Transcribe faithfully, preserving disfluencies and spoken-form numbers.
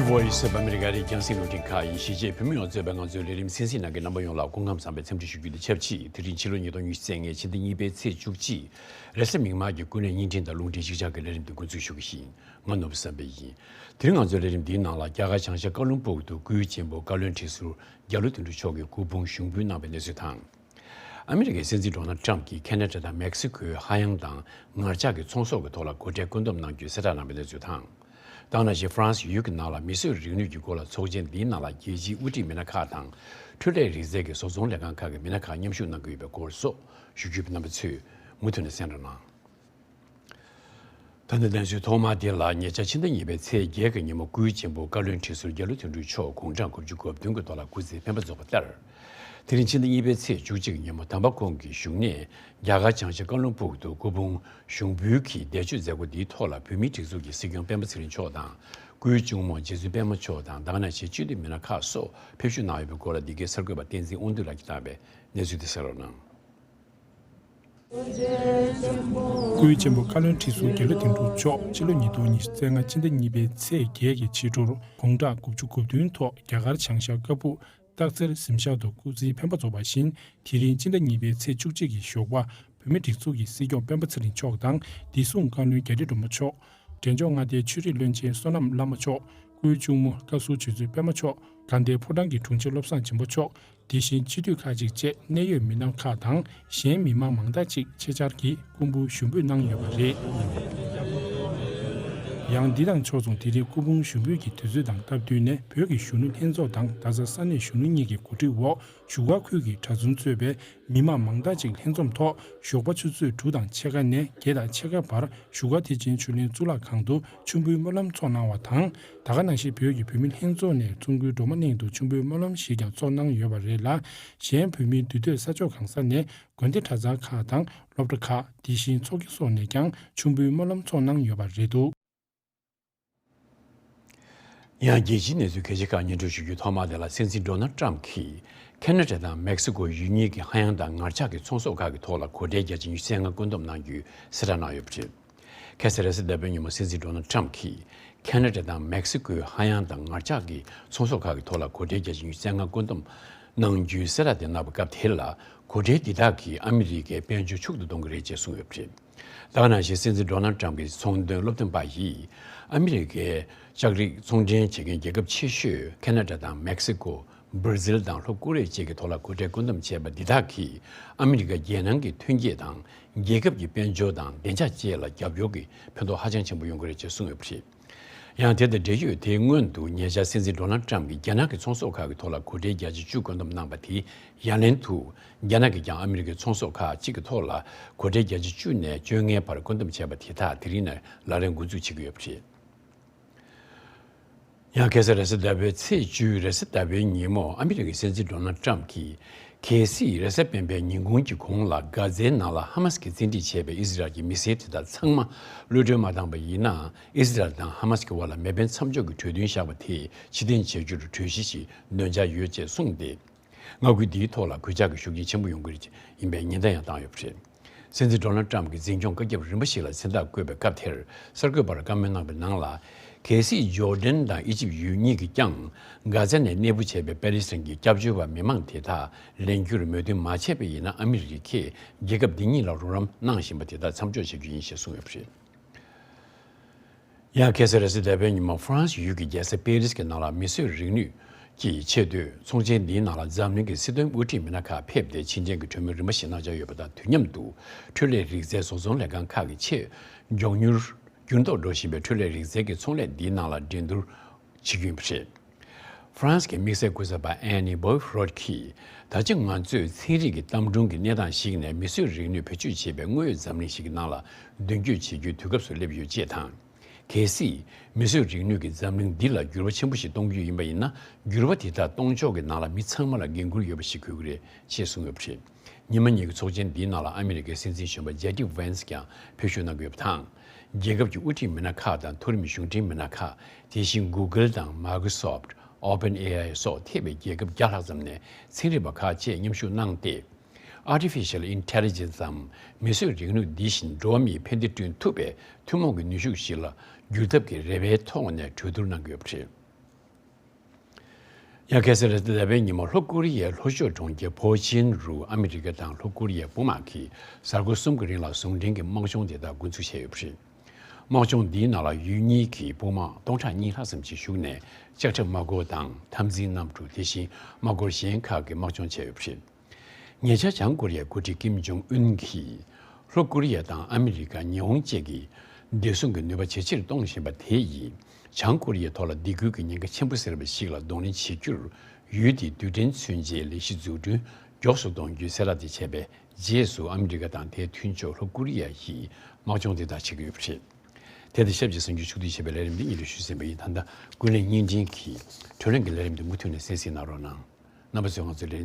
Voice of America རེད། རྒྱང་སྲིང་རླུང་འཕྲིན་ཁག་ཡིན། གཞིས་བྱེས་བོད་མི་ཡོངས་གཙོས་པའི་ང་ཚོའི་ལས་རིམ་གསན་གཟིགས་གནང་མཁན་རྣམ་པ་ཡོངས་ལ་སྐུ་ཁམས་བཟང་པའི་འཚམས་འདྲི་ཞུ་རྒྱུ་དང་ཆབས་ཅིག་དེ་རིང་ཕྱི་ལོ་ཉིས་སྟོང་ཉི་ཤུ་རྩ་ལྔའི་ཕྱི་ཟླ་གཉིས་པའི་ཚེས་བཅུ་གཅིག་རེས་གཟའ་མིག་དམར་གྱི་སྐུ་ནས་བརྙན་འཕྲིན་དང་རླུང་འཕྲིན་གཞིས་ཆགས་ཀྱི་ལས་རིམ་དེ་འགོ་འཛུགས་ཞུ་གི་ཡིན། ང་ནོར་བུ་བསམ་འཕེལ་ཡིན། དེ་རིང་ང་ཚོའི་ལས་རིམ་འདིའི་ནང་ལ་རྒྱ་གར་བྱང་ཤར་ཀ་ལོན་སྦུག་ཏུ་སྐུའི་གཅེན་པོ་བཀའ་བློན་ཁྲི་ཟུར་རྒྱ་ལོ་དོན་གྲུབ་མཆོག་གིས་སྐུ་ཕུང་ཞུགས་འབུལ་གནང་བའི་གནས་ཚུལ་དང་། ཨ་མི་རི་ཀའི་སྲིད་འཛིན་ཌོ་ནལ་ཊམ་གྱིས་ཁེ་ན་ཌ་དང་མེག་སི་ཀོའི་ཧ་ཡང་དང་ངར་ལྕགས་ཀྱི་ཚོང་ཟོག་གི་ཐོག་ལ་གོ་གྲལ་བཀོད་འདོམས་གནང་རྒྱུའི་གསལ་བསྒྲགས་གནང་བའི་གནས་ཚུལ་དང་། ད་ག་ནང་བཞིན་ཧྥ་རན་སི་ཡུལ་གྱི་ནང་ལ་མིས་བཟོས་རིག་ནུས་ཀྱི་སྐོར་ལ་ཚོགས་ཆེན་འདིའི་ནང་ལ་རྒྱལ་སྤྱིའི་དབུ་ཁྲིད་མི་སྣ་ཁག་དང་། འཕྲུལ་ལས་རིག་རྩལ་གྱི་བཟོ་ཚོང་ལས་ཁང་ཁག་གི་མི་སྣ་ཁག་མཉམ་ཞུགས་གནང་གི་ཡོད་པའི་སྐོར་སོགས་ཞུ་རྒྱུ་ཡོད་པའི་རྣམ་པ་ཚོས་མུ་མཐུད་ནས་གསན་རོགས་གནང་། ད་ནི་གནས་ཚུལ་ཐོག་མ་དེ་ལ། ཉེ་ཆར་ཕྱི་ཟླ་གཉིས་པའི་ཚེས་བརྒྱད་ཀྱི་ཉིན་མོ་སྐུའི་གཅེན་པོ་བཀའ་བློན་ཁྲི་ཟུར་རྒྱ་ལོ་དོན་གྲུབ་མཆོག་དགུང་གྲངས་དགུ་བཅུ་གོ་བདུན་གྱི་ཐོག་ལ་སྐུ་ཚེ་འཕེན་པ་རྫོགས་པ་ལྟར། དེ་རིང་ཕྱི་ཟླ་གཉིས་པའི་ཚེས་བཅུ་གཅིག་ཉིན་མོ་དམ་པ་ཁོང་གི་བཞུགས་གནས་རྒྱ་གར་བྱང་ཤར་ཀ་ལོན་སྦུག་ཏུ་སྐུ་ཕུང་ཞུགས་འབུལ་གྱི་འདས་མཆོད་མཛད་སྒོ་འདིའི་ཐོག་ལ་བོད་མིའི་སྒྲིག་འཛུགས་ཀྱི་སྲིད་སྐྱོང་སྤེན་པ་ཚེ་རིང་མཆོག་དང་། སྐུའི་གཅུང་མོ་རྗེ་བཙུན་པད་མ་མཆོག་དང་། ད་ག་ནང་བཞིན་སྤྱི་འཐུས་མི་སྣ་ཁག་སོགས་ཕེབས་བསུ་གནང་ཡོད་པའི་སྐོར་ལ། འདི་གའི་གསར་འགོད་པ་བསྟན་འཛིན་དབང་འདུས་ལགས་ཀྱིས་བཏང་བའི་གནས་ཚུལ་དེ་གསན་རོགས་གནང་། སྐུའི་གཅེན་པོ་བཀའ་བློན་ཁྲི་ཟུར་རྒྱ་ལོ་དོན་གྲུབ་མཆོག་ཕྱི་ལོ་ཉིས་སྟོང་ཉི་ཤུ་རྩ་ལྔ་ཕྱི་ཟླ་གཉིས་པའི་ཚེས་བརྒྱད་ཀྱི་ཕྱི་དྲོར་དགུང་གྲངས་དགུ་བཅུ་གོ་བདུན་ཐོག་རྒྱ་གར་བྱང་ཤར་ཀ་སྦུག་སྟག་འཚེར་གཟིམ་ཤག་ཏུ་སྐུ་ཚེའི་འཕེན་པ་རྫོགས་པ་བཞིན། དེ་རིང་ཕྱི་ཟླ་གཉིས་པའི་ཚེས་བཅུ་གཅིག་གི་ཞོགས་པ། བོད་མིའི་སྒྲིག་འཛུགས་ཀྱི་སྲིད་སྐྱོང་སྤེན་པ་ཚེ་རིང་མཆོག་དང་། བདེ་སྲུང་བཀའ་བློན་རྒྱ་རི་སྒྲོལ་མ་མཆོག་འབྲས་ལྗོངས་མངའ་སྡེའི་ཆོས་རིག་བློན་ཆེན་བསོད་ནམས་བླ་མ་མཆོག་སྐུའི་གཅུང་མོ་བཀའ་ཟུར་ཆོས་མཛད་པད་མ་མཆོག་དགའ་ལྡན་ཕོ་བྲང་གི་དྲུང་ཆེ་བློ་བཟང་སྦྱིན་པོ་མཆོག་དེ་བཞིན་སྤྱི་འཐུས་ཁག་ཅིག་བཅས་གནད་ཡོད་མི་སྣ་ཁག་དང་། གཞན་མི་མང་མང་དག་ཅིག་ཆེད་བཅར་གྱིས་སྐུ་འབུལ་ཞུ་འབོད་གནང་ཡོད་པ་རེད། ཡང་འདི་དང་ཕྱོགས་མཚུངས། དེ་རིང་སྐུ་ཕུང་ཞུ་འབུལ་གྱི་དུས་ཚོད་དང་སྟབས་བསྟུན་ནས། བོད་ཀྱི་གཞོན་ནུ་ལྷན་ཚོགས་དང་རྡ་ས་ས་གནས་གཞོན་ནུ་གཉིས་ཀྱི་གོ་སྒྲིག་འོག་བཞུགས་སྒར་ཁུལ་གྱི་གྲྭ་བཙུན་གཙོས་པའི་མི་མང་མང་དག་ཅིག་ལྷན་འཛོམས་ཐོག་ཞོགས་པ་ཆུ་ཚོད་དྲུག་དང་ཕྱེད་ཀ་ནས་བརྒྱད་དང་ཕྱེད་ཀ་བར་བཞུགས་སྒར་བདེ་ཆེན་ཆོས་གླིང་གཙུག་ལག་ཁང་དུ་མཆོད་འབུལ་སྨོན་ལམ་ཚོགས་གནང་བ་དང་། ད་ག་ནང་བཞིན་བོད་ཀྱི་བུད་མེད་ལྷན་ཚོགས་ནས་ཚོགས་མགོན་སྒྲོལ་མ་གླིང་དུ་མཆོད་འབུལ་སྨོན་ལམ་ཞིག་ཀྱང་ཚོགས་གནང་ཡོད་པ་རེད་ལ། གཞན་བོད་མིའི་འདུས་སྡོད་ས་ཕྱོགས་གང་ས་ནས་དགོན་སྡེ་གྲྭ་ཚང་ཁག་དང་སློབ་གྲྭ་ཁག་དེ་བཞིན་ཚོགས་སྡེ་སོགས་ནས་ཀྱང་མཆོད་འབུལ་སྨོན་ལམ་ཚོགས་གནང་ཡོད་པ་རེད་འདུག་ཡང་རྒྱལ་སྤྱིའི་གནས་ཚུལ་གལ་ཆེ་ཁག་སྙན་སྒྲོན་ཞུ་རྒྱུའི་ཐོག་མ་དེ་ལ། སྲིད་འཛིན་ཌོ་ནལ་ཊམ་གྱིས་ཁེ་ན་ཌ་དང་མེག་སི་ཀོ་ཡུལ་གཉིས་ཀྱི་ཧ་ཡང་དང་ངར་ལྕགས་ཀྱི་ཚོང་ཟོག་ཁག་གི་ཐོག་ལ་གོ་གྲལ་བརྒྱ་ཆ་ཉི་ཤུ་རྩ་ལྔ་བཀོད་འདོམས་གནང་རྒྱུའི་གསལ་བསྒྲགས་གནང་ཡོད་པ་རེད། ཁ་སང་རེས་གཟའ་ཟླ་བའི་ཉིན་མོ་སྲིད་འཛིན་ཌོ་ནལ་ཊམ་གྱིས་ཁེ་ན་ཌ་དང་མེག་སི་ཀོའི་ཧ་ཡང་དང་ངར་ལྕགས་ཀྱི་ཚོང་ཟོག་ཁག་གི་ཐོག་ལ་གོ་གྲལ་བརྒྱ་ཆ་ཉི་ཤུ་རྩ་ལྔ་བཀོད་འདོམས་གནང་རྒྱུའི་གསལ་བསྒྲགས་དེ་གནང་བའི་སྐབས་དེ་ལ། གོ་གྲལ་འདི་དག་གིས་ཨ་མི་རི་ཀའི་དཔལ་འབྱོར་ཕྱུག་ཏུ་གཏོང་གི་རེད་ཅེས་གསུངས་ཡོད་པ་རེད། ད་ག་ནང་བཞིན་སྲིད་འཛིན་ཌོ་ནལ་ཊམ་གྱི་ཚོང་དོན་སློབ་སྟོན་པ་ཡིས། ཨ་མི་རི་ཀའི་ལྕགས་རིགས་ཚོང་འདྲེན་བྱེད་མཁན་རྒྱལ་ཁབ་ཆེ་ཤོས་ཁེ་ན་ཌ་དང་མེག་སི་ཀོ། སྦར་ཟིལ་དང་ལྷོ་ཀོ་རི་ཡ་བཅས་ཀྱི་ཐོག་ལ་གོ་གྲལ་བཀོད་འདོམས་བྱས་པ་འདི་དག་གིས་ཨ་མི་རི་ཀ་རྒྱལ་ནང་གི་ཐོན་སྐྱེད་དང་། རྒྱལ་ཁབ་ཀྱི་དཔལ་འབྱོར་དང་བདེ་འཇགས་བཅས་ལ་རྒྱབ་སྐྱོར་གྱི་ཕན་ཐོགས་ཧ་ཅང་ཆེན་པོ་ཡོང་གི་རེད་ཅེས་གསུངས་ཡོད་པ་རེད། ཡང་དེ་དང་འབྲེལ་ཡོད་དེའི་སྔོན་དུ་ཉེ་ཆར་སྲིད་འཛིན་ཌོ་ནལ་ཊམ་གྱིས་རྒྱ་ནག་གི་ཚོང་ཟོག་ཁག་གི་ཐོག་ལ་གོ་གྲལ་བརྒྱ་ཆ་བཅུ་བཀོད་འདོམས་གནང་བ་དེའི་ཡ་ལན་དུ། རྒྱ་ནག་གིས་ཀྱང་ཨ་མི་རི་ཀའི་ཚོང་ཟོག་ཁག་ཅིག་གི་ཐོག་ལ་གོ་གྲལ་བརྒྱ་ཆ་བཅུ་ནས་བཅོ་ལྔའི་བར་བཀོད་འདོམས་བྱས་པ་དེ་དག་དེ་རིང་ནས་ལག་ལེན་འགོ་འཛུགས་བྱེད་ཀྱི་ཡོད་པ་རེད། ཡང་ཁ་སང་རེས་གཟའ་ཟླ་བའི་ཚེས་བཅུའི་རེས་གཟའ་ཟླ་བའི་ཉིན་མོ། ཨ་མི་རི་ཀའི་སྲིད་འཛིན་ཌོ་ནལ་ཊམ་གྱིས། གལ་སྲིད་རེས་གཟའ་སྤེན་པའི་ཉིན་གུང་གི་གོང་ལ་གྷ་ཛའི་ནང་ལ་ཧ་མ་སི་གིས་བཙན་ཁྲིད་བྱས་པའི་ཨི་ཟི་རལ་གྱི་མི་སེར་དེ་དག་ཚང་མ་གློད་གྲོལ་མ་བཏང་པ་ཡིན་ན། ཨི་ཟི་རལ་དང་ཧ་མ་སི་གི་དབར་ལ་མེ་འཕེན་མཚམས་འཇོག་གི་གྲོས་མཐུན་བཞག་པ་དེ་ཕྱིར་འཐེན་བྱེད་རྒྱུར་གྲོས་གཞི་ཞིག་འདོན་འཆར་ཡོད་ཅེས་གསུངས་ཏེ། མངའ་ཁུལ་འདིའི་ཐོག་ལ་གོད་ཆག་གི་ཤུགས་རྐྱེན་ཆེན་པོ་ཡོང་གི་རེད་ཡིན་པའི་ཉེན་བརྡ་ཡང་བཏང་ཡོད་པ་རེད། སྲིད་འཛིན་ཌོ་ནལ་ཊམ་གྱི་འཛིན་སྐྱོང་བཀའ་ཁྱབ་རིམ་པ་ཞིག་ལ་མཚན་རྟགས་བཀོད་པའི་སྐབས་དེར། གསར་འགོད་པར་བཀའ་མོལ་གནང་བའི་ནང་ལ། གལ་སྲིད་ཇོར་ཌན་དང་ཨི་ཇིབ་ཡུལ་གཉིས་ཀྱིས་ཀྱང་། གྷ་ཛ་ནས་གནས་སྤོ་བྱས་པའི་པེ་ལི་སི་ཐན་གྱི་སྐྱབས་བཅོལ་བ་མི་མང་དེ་དག་ལེན་རྒྱུར་མོས་མཐུན་མ་བྱས་པ་ཡིན་ན། ཨ་མི་རི་ཀས་རྒྱལ་ཁབ་འདི་གཉིས་ལ་རོགས་རམ་གནང་བཞིན་པ་དེ་དག་མཚམས་འཇོག་བྱ་རྒྱུ་ཡིན་ཞེས་གསུངས་ཡོད་པ་རེད། ཡང་ཁ་སང་རེས་གཟའ་ཟླ་བའི་ཉིན་མོ། ཧྥ་རན་སི་ཡུལ་གྱི་རྒྱལ་ས་པེ་རིས་ཀྱི་ནང་ལ་མིས་བཟོས་རིག་ནུས་ཀྱི་ཆེས་མཐོའི་ཚོགས་ཆེན་འདིའི་ནང་ལ་འཛམ་གླིང་གི་སྲིད་དོན་དབུ་ཁྲིད་མི་སྣ་ཁག་ཕེབས་ཏེ། ཕྱི་འབྲེལ་གྱི་གྲོས་མོལ་རིམ་པ་ཞིག་གནང་འཆར་ཡོད་པ་དང་། དུས་མཉམ་དུ་འཕྲུལ་ལས་རིག་རྩལ་བཟོ་ཚོང་ལས་ཁང་ཁག་གི་ཆེས་མགྱོགས་མྱུར་འགྱུར་ལྡོག་འགྲོ་བཞིན་པའི་འཕྲུལ་ལས་རིག་རྩལ་གྱི་ཚོང་ལས་འདིའི་ནང་ལ་འགྲན་བསྡུར་བྱེད་རྒྱུ་ཡིན་པ་རེད། ཧྥ་རན་སི་གི་དམིགས་བསལ་སྐུ་ཚབ་པ་ཨན་ནི་བོའི་རོད་ཀྱིས། ད་ཆ་ང་ཚོས་ཚན་རིག་གི་གཏམ་སྒྲུང་གི་གནས་སྟངས་ཤིག་ནས་མིས་བཟོས་རིག་ནུས་བེད་སྤྱོད་བྱེད་པའི་དངོས་ཡོད་འཛམ་གླིང་ཞིག་གི་ནང་ལ་མདུན་སྐྱོད་བྱེད་རྒྱུའི་དུས་སྐབས་སུ་སླེབས་ཡོད་ཅེས་དང་། གལ་སྲིད་མིས་བཟོས་རིག་ནུས་ཀྱིས་འཛམ་གླིང་འདི་ལ་འགྱུར་བ་ཆེན་པོ་ཞིག་གཏོང་རྒྱུ་ཡིན་པ་ཡིན་ན། འགྱུར་བ་དེ་དག་གཏོང་ཕྱོགས་ཀྱི་ནང་ལ་མི་ཚང་མ་ལ་འགན་འཁུར་ཡོད་པ་ཞིག་དགོས་ཀྱི་རེད་ཅེས་གསུངས་ཡོད་པ་རེད། ཉི་མ་གཉིས་ཀྱི་ཚོགས་ཆེན་འདིའི་ནང་ལ་ཨ་མི་རི་ཀའི་སྲིད་འཛིན་གཞོན་པ་ཇེ་ཌི་ཝན་སི་ཀྱང་ཕེབས་བསུ་གནང་གི་ཡོད་པ་དང་། རྒྱལ་ཁབ་ཀྱི་དབུ་ཁྲིད་མི་སྣ་ཁག་དང་མཐོ་རིམ་གཞུང་འབྲེལ་མི་སྣ་ཁག་དེ་བཞིན་Google་དང་Microsoft། OpenAI་སོགས་ཐེ་བའི་རྒྱལ་ཁབ་བརྒྱ་ལྷག་ཙམ་ནས་ཚན་རིག་པ་ཁག་བཅས་མཉམ་ཞུགས་གནང་སྟེ། Artificial Intelligence་འམ་མིས་བཟོས་རིག་ནུས་འདི་བཞིན་འགྲོ་བ་མིའི་ཕན་བདེ་བསྐྲུན་ཐུབ་པའི་ཐུན་མོང་གི་ནུས་ཤུགས་ཤིག་ལ་འགྱུར་ཐབས་ཀྱི་རེ་བའི་ཐོག་ནས་གྲོས་བསྡུར་གནང་གི་ཡོད་པ་རེད། ཡང་ཁ་སང་རེས་གཟའ་ཟླ་བའི་ཉིན་མོ་ལྷོ་ཀོ་རི་ཡའི་ལྷོ་ཕྱོགས་གྲོང་ཁྱེར་ཕོ་ཆིན་རུ་ཨ་མི་རི་ཀ་དང་ལྷོ་ཀོ་རི་ཡའི་དཔུང་དམག་གིས་གཟའ་འཁོར་གསུམ་གྱི་རིང་ལ་ཟུང་འབྲེལ་གྱི་དམག་སྦྱོང་དེ་དག་འགོ་འཛུགས་བྱས་ཡོད་པ་རེད། དམག་སྦྱོང་འདིའི་ནང་ལ་ཡུལ་གཉིས་ཀྱི་དཔུང་དམག་སྟོང་ཕྲག་གཉིས་ལྷག་ཙམ་ཞིག་ཞུགས་ནས་ལྕགས་ཁྲབ་དམག་འཁོར་དང་འཐབ་འཛིང་གནམ་གྲུ། དེ་བཞིན་དམག་འཁོར་གཞན་ཁག་གི་དམག་སྦྱོང་བྱས་ཡོད་པ་རེད། ཉེ་ཆར་བྱང་ཀོ་རི་ཡའི་འགོ་ཁྲིད་ཀིམ་ཇོང་ཨུན་གྱིས་ལྷོ་ཀོ་རི་ཡ་དང་ཨ་མི་རི་ཀ། ཉི་ཧོང་བཅས་ཀྱིས་བདེ་སྲུང་གི་ནུས་པ་ཇེ་ཆེར་གཏོང་བཞིན་པ་དེ་ཡིས་བྱང་ཀོ་རི་ཡའི་ཐོག་ལ་སྡིགས་སྐུལ་གྱི་ཉེན་ཁ་ཆེན་པོ་ཟེར་བ་ཞིག་ལ་གདོང་ལེན་བྱེད་རྒྱུར། ཡུལ་དེའི་རྡུལ་ཕྲན་མཚོན་ཆའི་ལས་གཞི་འཛུགས་སྐྲུན་མགྱོགས་སུ་གཏོང་རྒྱུའི་གསལ་བསྒྲགས་དེ་བྱས་པའི་རྗེས་སུ། ཨ་མི་རི་ཀ་དང་དེའི་མཐུན་ཕྱོགས་ལྷོ་ཀོ་རི་ཡ་ཡིས་དམག་སྦྱོང་དེ་དག་བྱེད་ཀྱི་ཡོད་པ་རེད། དེ་དང་ཆབས་ཅིག་གསར་འགྱུར་ཕྱོགས་བསྡུས་བྱས་པའི་ལས་རིམ་འདི་སྙན་སྒྲོན་ཞུས་ཟིན་པ་ཡིན། ད་ལྟ་ཀུན་གླེང་བརྙན་འཕྲིན་གྱི་བགྲོ་གླེང་གི་ལས་རིམ་འདི་མུ་མཐུད་ནས་གསན་གཟིགས་གནང་རོགས་གནང་། རྣམ་པ་ཚོས་ང་ཚོའི་ལས་རིམ།